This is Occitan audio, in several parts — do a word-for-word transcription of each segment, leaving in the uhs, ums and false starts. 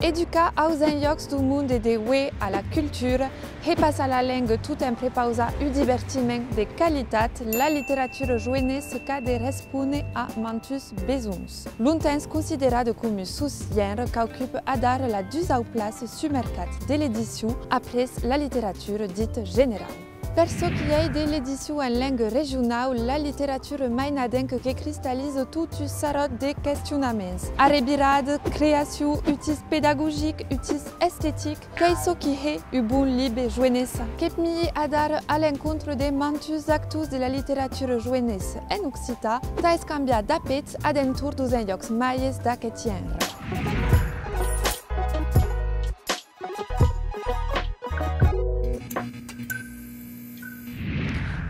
Educar aus enlòcs deu monde de uei a la cultura, hè passar la lenga tot en prepausar un divertiment de qualitat, la literatura joenessa qu'a de respóner a mantuns besonhs. Longtemps considerada com un sosgenre, qu'aucupa adara la dusau plaça sus mercat de l'edicion après la literatura dita generau. Per çò qui ei de l'edicion en lenga regionau, la literatura mainadenca que cristalliza tot un sarròt de questionaments. Arrevirada, creacion, utís pedagogic, utís estetic, qu'ei çò qui hè un bon libe joenessa? Que't mii adara a l'encontre de mantuns actors de la literatura joenessa en occitan, tà escambiar d'apèths a d'entorn deus enlòcs maies d'aqueth genre.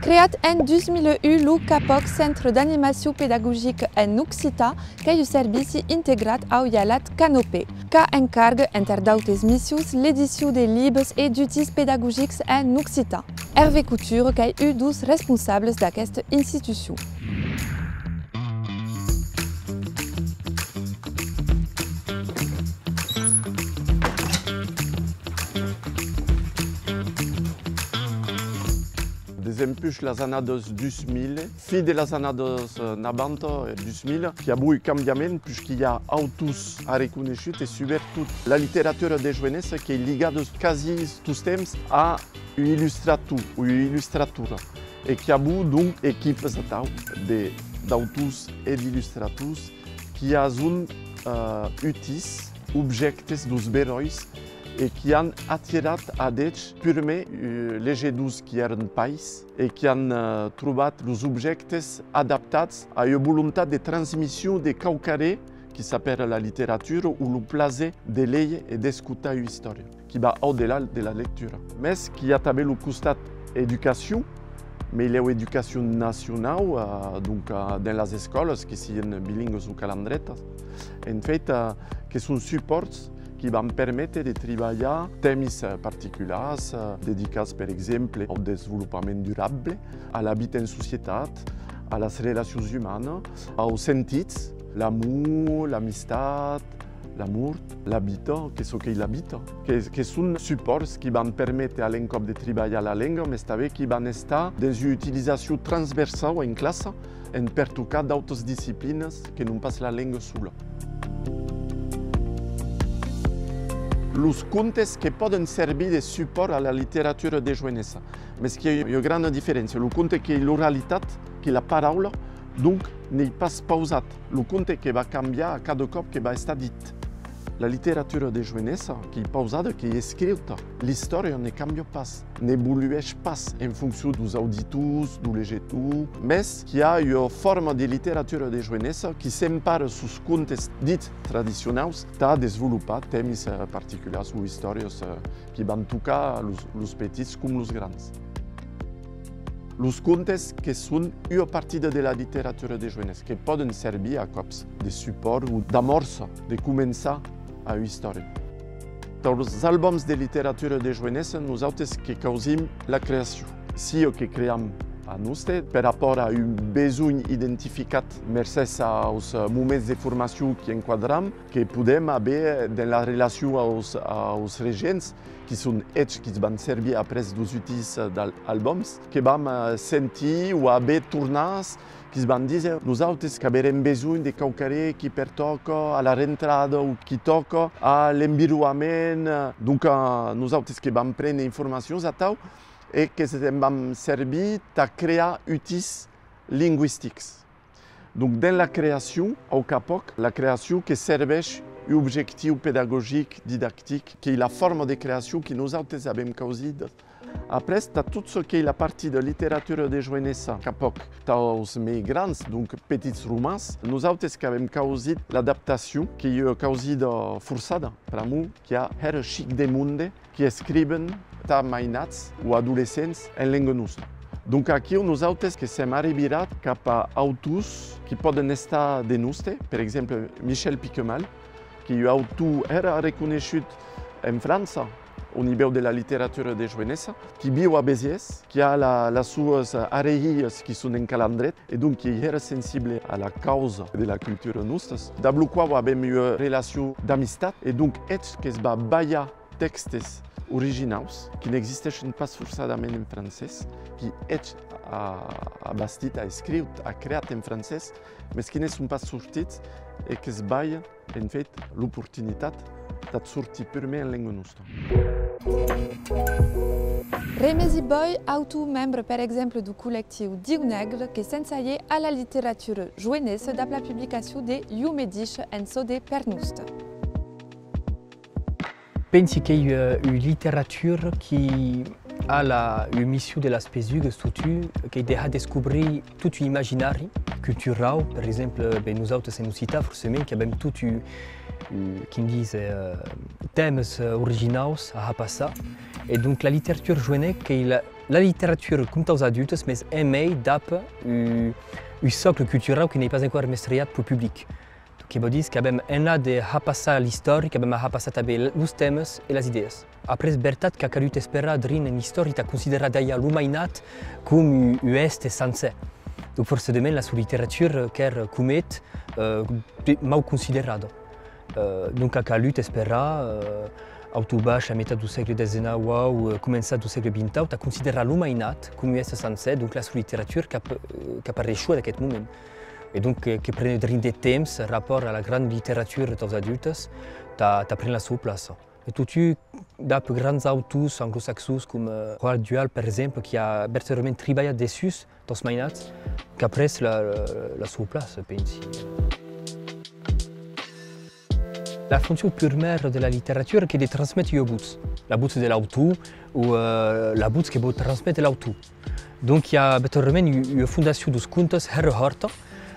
Creat en dus mila un, lo CAPÒC, Centre d'Animacion Pedagogica en Occitan, qu'ei un servici integrat au hialat Canopé, qu'a en carga, enter d'autes missions, l'edicion de libes e d'utís pedagogics en occitan. Hervé Couture qu'ei un deus responsables d'aquesta institucion. Desempuish las annadas dus mila, fin de las annadas, eh, navanta e dus mila, qu'i a avut un cambiament, puishque i a autors arreconeishuts e, subertot, la literatura de joenessa qu'ei ligada quasi tostemps a un illustrator o ua illustratora, e qu'i a avut, donc, equipas atau de, d'autors e d'illustrators qui ason, eh, utís, objèctes deus beròis e qui an atirat ad eths purmèr, eh, legedors qui èran pairs e qui an, eh, trobat los objèctes adaptats a ua volontat de transmission de quauquarren qui s'apèra la literatura o lo plaser de léger e d'escotar ua istòria qui va au delà de la lectura. Mès qu'i a tanben lo costat educacion, meilèu educacion nacionau, eh, donc, eh, dens las escòlas, que sian bilinguas o calandretas. En fèit, eh, que son supòrts qui van perméter de tribalhar tèmis, eh, particulars, eh, dedicats, per exemple, au desvolopament durable, a la vita en societat, a las relacions umanas, aus sentits, l'amor, l'amistat, la mort, la vita, que çò qu'ei la vita, que, que son supòrts qui van perméter a l'encòp de tribalhar la lenga, mès tanben qui van estar dens ua utilizacion transversau en classa, en pertocar d'autas disciplinas que non pas la lenga sola. Los contes que pòden servir de supòrt a la literatura de joenessa, mès qu'i a ua grana diferéncia. Lo conte qu'ei l'oralitat, qu'ei la paraula, donc n'ei pas pausat. Lo conte que va cambiar a cada còp que va estar dit. La literatura de joenessa, qu'ei pausada, qu'ei escriuta, l'istòria ne cambia pas, n'evolueish pas en foncion deus auditors, deu legetor, mès qu'i a ua forma de literatura de joenessa qui s'empara sus contes dits tradicionaus tà desvolopar tèmis, eh, particulars o istòrias, eh, qui van tocar los, los petits com los grans. Los contes que son ua partida de la literatura de joenessa, que pòden servir a còps de supòrt o d'amòrça, de començar a ua istòria. Taus albums de literatura de joenessa, nosautes que causim la creacion. Sia que cream a noste, per rapòrt a un besonh identificat mercés aus moments de formacion qui enquadram, que podem aver dens la relacion aus, aus regents, qui son eths qui's van servir après deus utís d'al-, albums, que vam, eh, sentir o aver tornàs, qui's van díser, nosautes qu'averem besonh de quauquarren qui pertòca a la rentrada o qui tòca a l'environament. Donc, eh, nosautes que vam préner informacions atau e que se'n vam servir tà crear utís lingüistics. Donc, dens la creacion, au CAPÒC, la creacion que serveish un objectiu pedagogic, didactic, qu'ei la forma de creacion qui nosautes avem causida. Après, tà tot çò qu'ei la partida literatura de joenessa, CAPÒC, taus mei grans, donc petits romans, nosautes qu'avem causit l'adaptacion, qu'ei ua causida forçada, pr'amor qu'i a hèra chic de monde, qui escriven tà mainats o adolescents en lenga nosta. Donc aquiu nosautes que sèm arrivirats cap a autors qui pòden estar de noste, per exemple Michel Piquemal, qu'ei un autor hèra reconeishut en França, au nivèu de la literatura de joenessa, qui viu a Besièrs, qui a la, las suas arrehias qui son en Calandreta, e donc qui ei hèra sensible a la causa de la cultura nosta, dab lo quau avèm ua relacion d'amistat, e donc eth que's va balhar tèxtes originaus, qui n'existeishen pas forçadament en francés, qui eth a, a bastit, a escriut, a creat en francés, mes qui ne son pas sortits e que's balha, en fait, l'oportunitat tà sortir purmèr en lenga nosta. Remesi Boy, autor membre, per exemple, deu collectiu Diu Negre, que s'ensaja a la literatura joenessa dab la publicacion de Jo me dish en çò de Per Nosta. Pensi qu'ei, eh, ua literatura qui a la, ua mission de las pesugas, totun, qu'ei de har descobrir tot un imaginari culturau, per exemple, ben, nosautes en occitan, forcément, qu'avem tot un, un, quin díser, eh, tèmas, eh, originaus a har passar. E donc la literatura joenessa qu'ei la, la literatura com taus adultes, mes en mei dab un, un sòcle culturau qui n'ei pas enqüèra mestrejat peu public. Que vòu díser qu'avem enlà de har passar l'istòria, qu'avem a har passar tanben los tèmas e las idèas. Après, vertat qu'a calut esperar drin en l'istòria tà considerar dejà lo mainat com un, un èster sancèr. Donc forcedament la sua literatura qu'èra com eth, eh, de, mau considerada. Eh, donc a calut esperar, eh, auto baish a mitat deu sègle dètz-e-nau, eh, començat deu sègle vint-e-nau, tà considerar lo mainat com un èster sancèr, donc la sua literatura qu'a, eh, qu'a pareishut d'aqueth moment. E donc, eh, que prene drin de temps, rapòrt a la grana literatura taus adultes, tà, tà préner la sua plaça. E totun, dab grands autors anglosaxons com, eh, Roald Dahl, per exemple, qui a vertadèrament tribalhat dessús, taus mainats, qu'a pres la, la, la sua plaça, pensi. La foncion purmèra de la literatura qu'ei de transméter ua votz, la votz de l'autor o, eh, la votz que vòu transméter l'autor. Donc i a vertadèrament u-, ua fondacion deus contes hèra hòrta.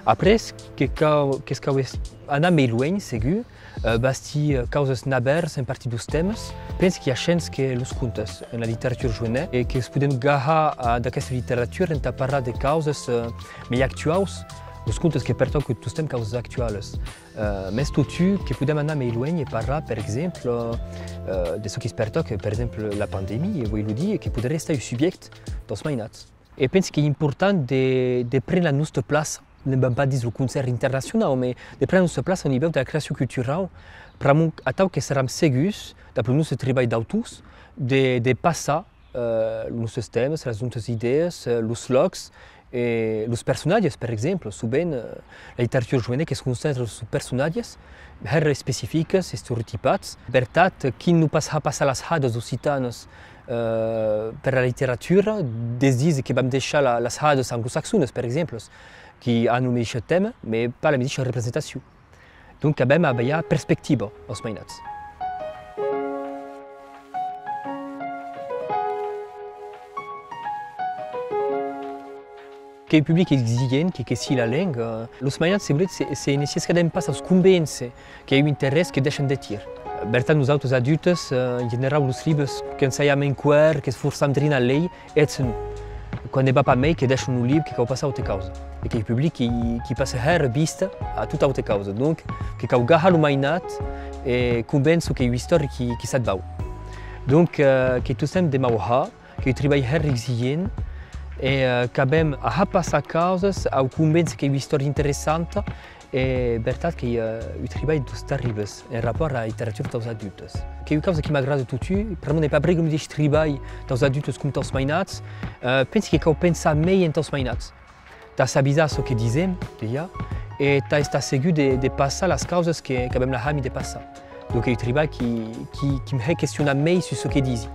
Après, que cau, que's cau es-, anar mei luenh, segur, eh, bastir, eh, causas navèras en partir deus tèmas. Pensi qu'i a shens que los contes en la literatura joenessa e que's podem gahar, eh, d'aquesta literatura entà parlar de causas, eh, mei actuaus. Los contes que pertòcan tostemps causas actualas. Eh, mes totun que podem anar mei luenh e parlar, per exemple, eh, de çò qui's pertòca, per exemple, la pandemia, e voi lo díser, que poderé estar un subjècte taus mainats. E pensi qu'ei important de, de préner la nosta plaça, ne vam pas díser lo concèrt internacionau, mes de préner la nosta plaça au nivèu de la creacion culturau, pr'amor atau que seram segurs, dab lo noste tribalh d'autors, de, de passar eh, los nostes tèmas, las nostas idèas, eh, los lòcs e los personatges, per exemple. Sovent, eh, la literatura joenessa que's concentra sus personatges hèra especifics, estereotipats. Vertat, quin non pas har passar las hadas occitanas, eh, per la literatura, de's díser que vam deishar la, las hadas anglosaxonas, per exemple, qui an lo medeish tèma, mes pas la medisha representacion. Donc avem a balhar perspectiva aus mainats. Qu'ei un public exigent, que, que sii la lenga. Los mainats, se voletz, se, se ne siescadem pas aus convéncer qu'ei un interès, que deishan de tier. Vertat, nosautes adultes, eh, en generau, los libes, qu'ensajam enqüèra, que's forçam drin a lei, eths non. Quan ne va pas mei, que deishan lo lib, que cau passar a auta causa. E qu'ei un public qui, qui passa hèra vista a tota auta causa. Donc, que cau gahar lo mainat e convéncer qu'ei ua istòria qui, qui s'ac vau. Donc, eh, qu'ei tostemps de mau har, qu'ei un tribalh hèra exigent e, eh, qu'avem a har passar causas, a convéncer qu'ei ua istòria interessanta. E vertat qu'ei, eh, un tribalh deus tarribles en rapòrt a la literatura taus adultes. Qu'ei ua causa qui m'agrada totun, pr'amor n'ei pas briga lo medeish tribalh taus adultes com taus mainats. Eh, pensi que cau pensar mei entaus mainats, tà s'avisar çò que disem, dejà, e tà estar segur de, de passar las causas que, qu'avem la hami de passar. Donc ei un tribalh qui, qui, qui me hè questionar mei sus çò que disi.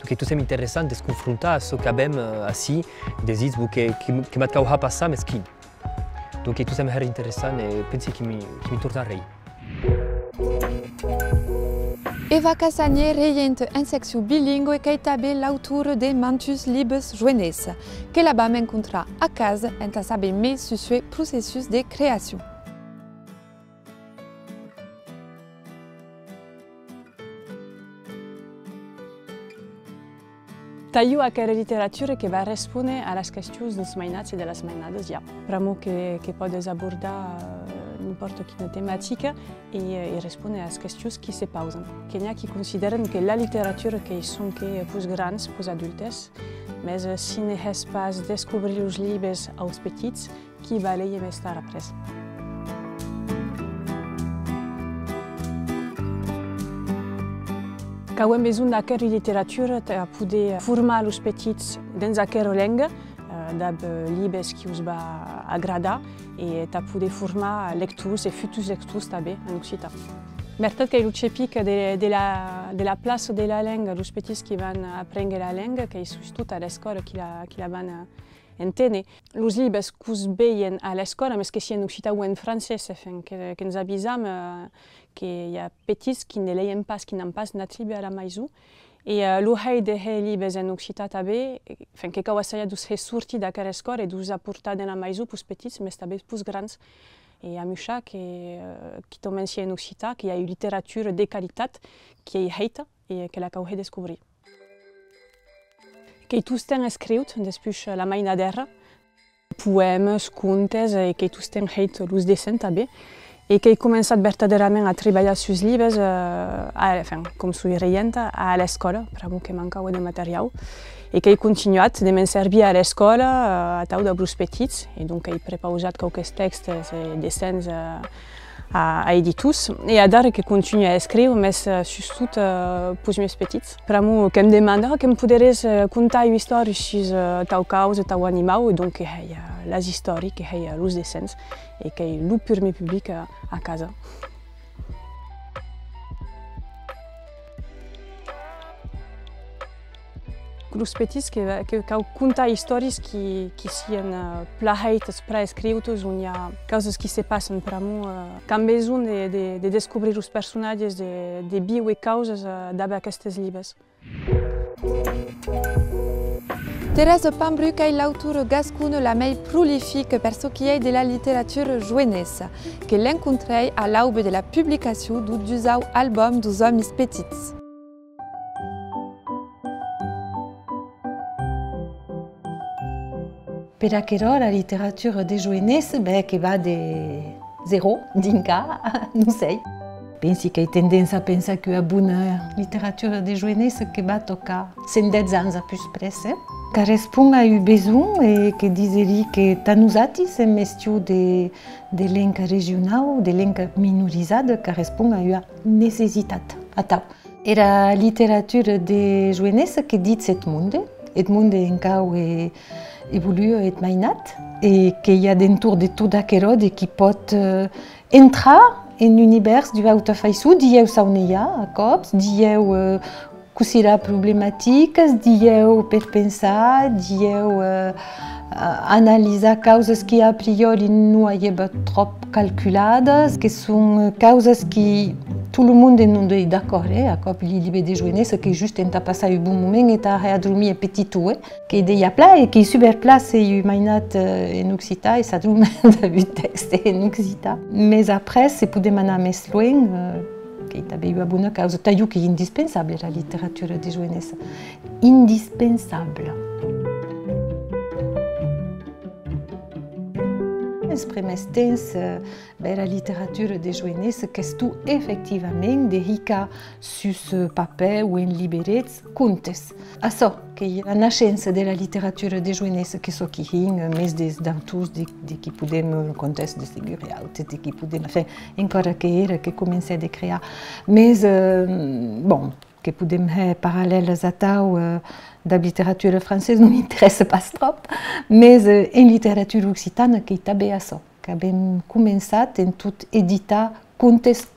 Donc ei tostemps interessant de's confrontar a çò qu'avem, eh, ací, de's díser, bon, que, que, que m'ac cau har passar, mes quin. Donc ei tostemps hèra interessant e pensi que m'i, que m'i tornarèi. Eva Cassagné, regenta en seccion bilingüa, qu'ei tanben l'autora de mantuns libes joenessa, que la vam encontrar a casa entà saber mei sus suei processus de creacion. Tà jo, aquera literatura que va respóner a las questions deus mainats e de las mainadas, ja. Pr'amor que, que pòdes abordar, eh, N'impòrta quina tematica, e, e respond a las questions qui se pausan. Que n'i a qui considèran que la literatura qu'ei sonque pus grans, pus adultes, mès, eh, si ne hès pas descobrir los libes aus petits, qui va léger mès tard après? Qu'avem besonh d'aquera literatura tà poder formar los petits dens aquera lenga, eh, dab, eh, libes qui'us va agradar e tà poder formar lectors e futurs lectors tanben en occitan. Vertat qu'ei lo chepic de, de la, de la plaça de la lenga, los petits qui van aprénguer la lenga, qu'ei sustot a l'escòla qui la, qui la van, eh, enténer. Los libes que'us veien a l'escòla, mès que sia en occitan o en francés, enfin, que, que'ns avisam, eh, que i a petits qui ne leien pas, qui n'an pas nat libe a la maison. E, eh, lo hèit de hèr libes en occitan tanben, enfin, que cau assajar de'us hèr sortir d'aquera escòla e de'us aportar dens la maison peus petits, mès tanben peus grans. E amuishar que, eh, quitament sia en occitan, que i a ua literatura de qualitat qui ei hèita e que la cau hèr descobrir. Qu'ei tostemps escriut despuish la mainadèra. Poèmes, contes, e qu'ei tostemps hèit los dessenhs tanben. E qu'ei començat vertadèrament a tribalhar sus libes, eh, a, enfin, com soi regenta, a l'escòla, pr'amor que mancaue de materiau. E qu'ei continuat de me'n servir a l'escòla, eh, atau dab los petits. E donc qu'ei prepausat quauques tèxtes e dessenhs, eh, a, a editors. E adara que continui a escríver, mès, eh, sustot, eh, peus mieus petits. Pr'amor que'm demanda: «Ah, que'm poderetz, eh, contar ua istòria sus, eh, tau causa, tau animau?» E donc que hèi, eh, las istòrias, que hèi, eh, los dessenhs, e qu'ei lo purmèr public, eh, a casa. Los petits que, que cau contar istòrias qui, qui sian, eh, plan hèitas, plan escriutas, on i a causas qui se passan pr'amor, eh, qu'an besonh de, de, de descobrir los personatges, de, de víuer causas, eh, dab aquestes libes. Teresa Pambruch ei l'autora gascona la mei prolifica per çò qui ei de la literatura joenessa, que l'encontrèi a l'aube de la publicacion deu dusau album deus Òmis Petits. Per aquerò, la literatura de joenessa, ben, que va de zèro dinc a, non sei. Pensi qu'èi tendéncia a pensar qu'ua bona literatura de joenessa que va tòca cent dètz ans a pus près, eh? Qu'arrespond a un besonh e que diserí que tà nosati, en mestiu de, de lenga regionau, de lenga minorizada, qu'arrespond a ua necessitat. Atau. Era literatura de joenessa que ditz eth monde, eth monde en quau e, evolua eth mainat, e que i a d'entorn de tot aquerò de qui pòt, eh, entrar en univèrs d'ua auta faiçon, dilhèu saunejar a còps, dilhèu, eh, cossirar problematicas, dilhèu per pensar, dilhèu, eh, a-, analisar causas qui a priori non aguèva tròp calculadas, que son, eh, causas qui tot lo monde non ei d'acòrd, eh? A còps li libes de joenessa qu'ei just entà passar un bon moment e tà hèr adromir eth petiton, eh? Qu'ei dejà plan e qu'ei super plan se un mainat, eh, en occitan e s'adrom dab un tèxte en occitan. Mès après, se podem anar mès luenh, eh, qu'ei tanben ua bona causa. Tà jo qu'ei indispensable la literatura de joenessa. Indispensable. Es premèrs temps, eh, ben, la literatura de joenessa qu'estó efectivament de hicar sus, eh, papèr o en liberets contes. Açò qu'ei la naishença de la literatura de joenessa, que çò qui hèn, eh, mès des d'autors de, de qui podem, eh, contes de Segur e autes, de qui podem, enfin, encara que era que comencè de crear. Mès, eh, bon, que podem hèr parallèlas atau, eh, dab literatura francesa, non m'interèssa pas tròp, mès, eh, en literatura occitana qu'ei tanben açò, qu'avem començat en tot editar contes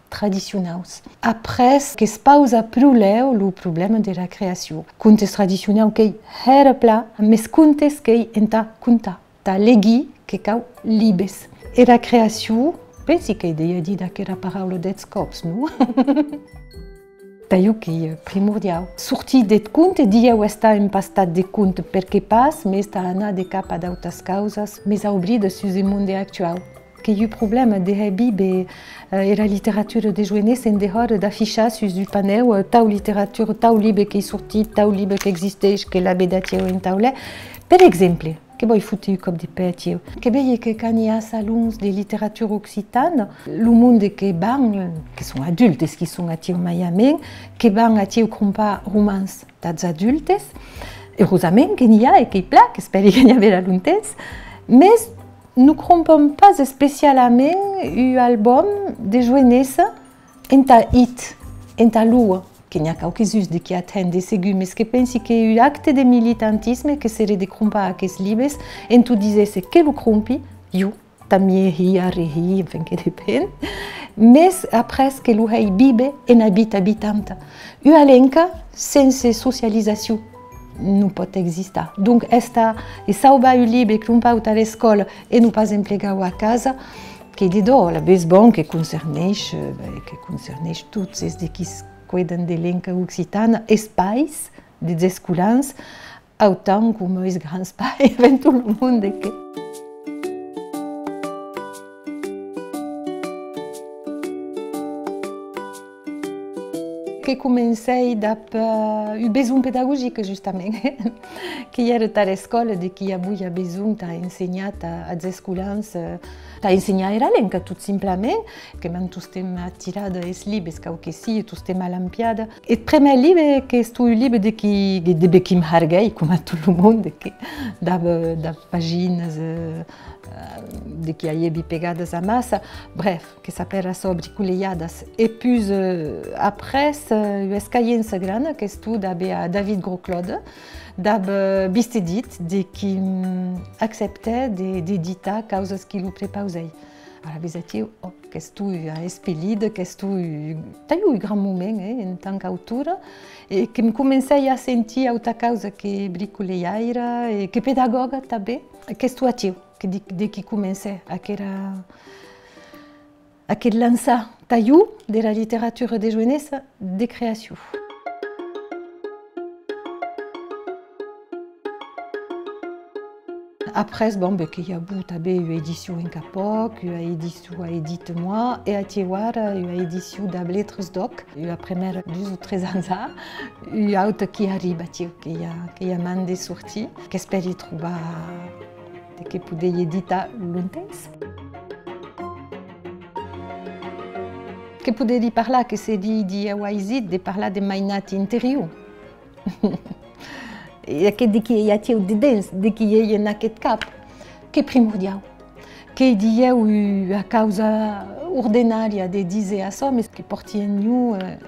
tradicionaus. Après, que's pausa pro lèu lo problèma dera creacion. Contes tradicionaus qu'ei hèra plan, mès contes qu'ei entà contar. Tà legir que cau libes. Era creacion, pensi qu'èi dejà dit aquera paraula dètz còps, non? Tà jo qu'ei primordiau. Sortir deth conte, dilhèu estar empastat de conte, perqué pas, mès tà anar de cap a d'autas causas, mès a oblidar sus eth monde actuau. Qu'ei un problèma de hèr víver, eh, era literatura de joenessa en dehòra d'afichar sus un panèu, eh, tau literatura, tau libe qu'ei sortit, tau libe qu'existeish, que l'avetz aquiu en taulèr. Per exemple, Vòi fotre un còp de pè atieu. Que vei que quand i a salons de literatura occitana, lo monde que van, que son adultes, qui son atieu maiament, que van atieu crompar romans tà's adultes, urosament que n'i a e qu'ei plan, qu'espèri que n'i averà longtemps, mes non crompam pas especialament un album de joenessa entà eth, entà l'ua, que n'i a quauques uns de qui atèn de segur, mes que pensi que un acte de militantisme que seré de crompar aqueths libes, entà díser-se que lo crompi, jo, tà miei, arrehei, enfin, que depend, mes après que lo hèi víver ena vita vitanta. Ua lenga sense socializacion non pòt existar. Donc, estar e sauvar un libe, crompà'u tà l'escòla e non pas emplegà'u a casa, qu'ei de dòl. Alavetz, bon, que concerneish, eh, ben, que concerneish tots es de qui's cuedan de lenga occitana, es pairs des escolans, autant coma es grands pairs, ben, tot lo monde que. Que comencèi dab, eh, un besonh pedagogic, justament. Que i èra tà l'escòla de qui avia besonh tà ensenhar tà, als escolans, eh, tà ensenhar era lenga, tot simplament, que m'an tostemps atirada es libes, quau que sia, tostemps alampiada. Eth prumèr libe qu'estó un libe de qui, de, de qui m'harguèi, coma tot lo monde, que dab, dab paginas, eh, eh, de qui aievi pegadas amassa, bref, que s'apèra açò Bricolejadas. E pus, eh, après, eh, ua escahiença grana qu'estó dab, eh, David Grosclaude, dab, eh, Vistedit, de qui, mm, acceptè de, d'editar causas qui lo prepausèi. Alavetz atieu, ò, qu'estó ua espelida, qu'estó un, tà jo un gran moment, eh, en tant qu'autora, e que'm comencèi a sentir auta causa que bricolejaira e que pedagòga tanben. Qu'estó atieu, que de, de qui comencè aquera, aqueth lançar tà jo dera literatura de joenessa de creacion. Après, bon, ben, que i a avut tanben ua edicion en Capòc, ua edicion a Edite Moi, e atieu ara ua edicion dab Letras d'Òc, ua prumèra dus o tres ans a, ua auta qui arriba, atieu, que i a, que i a mand de sortir, qu'espèri trobar de que podei editar longtemps. Que poderí parlar, que serí, dilhèu, aisit de parlar de mainat interior. E aqueth de qui ei atieu dedens, de qui ei en aqueth cap, qu'ei primordiau. Qu'ei, dilhèu, ua causa ordenària de díser açò, mes que pòrti en jo, eh,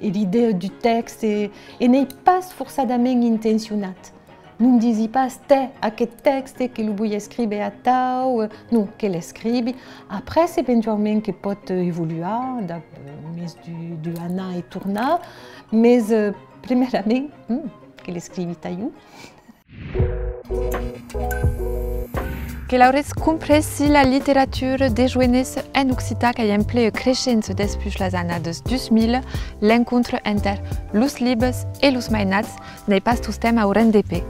era idèa d'un tèxte, e, e n'ei pas forçadament intencionat. Non disi pas, tè, aqueth tèxte que lo voi escríver atau, eh, non, que l'escrivi. Après, eventuaument que pòt, eh, evoluar, dab, eh, mès d'un, d'un anar e tornar, mes, eh, Prumèrament, mm, que l'escrivi tà jo. Que l'auretz comprés, la literatura de joenessa en occitan qu'ei en plea creishença despuish las annadas dus mila, l'encontre enter los libes e los mainats n'ei pas tostemps au rendez-pè.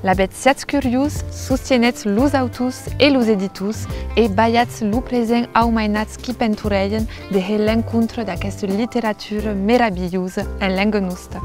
Lavetz, siatz curiós, sostienetz los autors e los editors e balhatz lo present aus mainats qui pentorèjan de hèr l'encontre d'aquesta literatura meravilhosa en lenga nosta.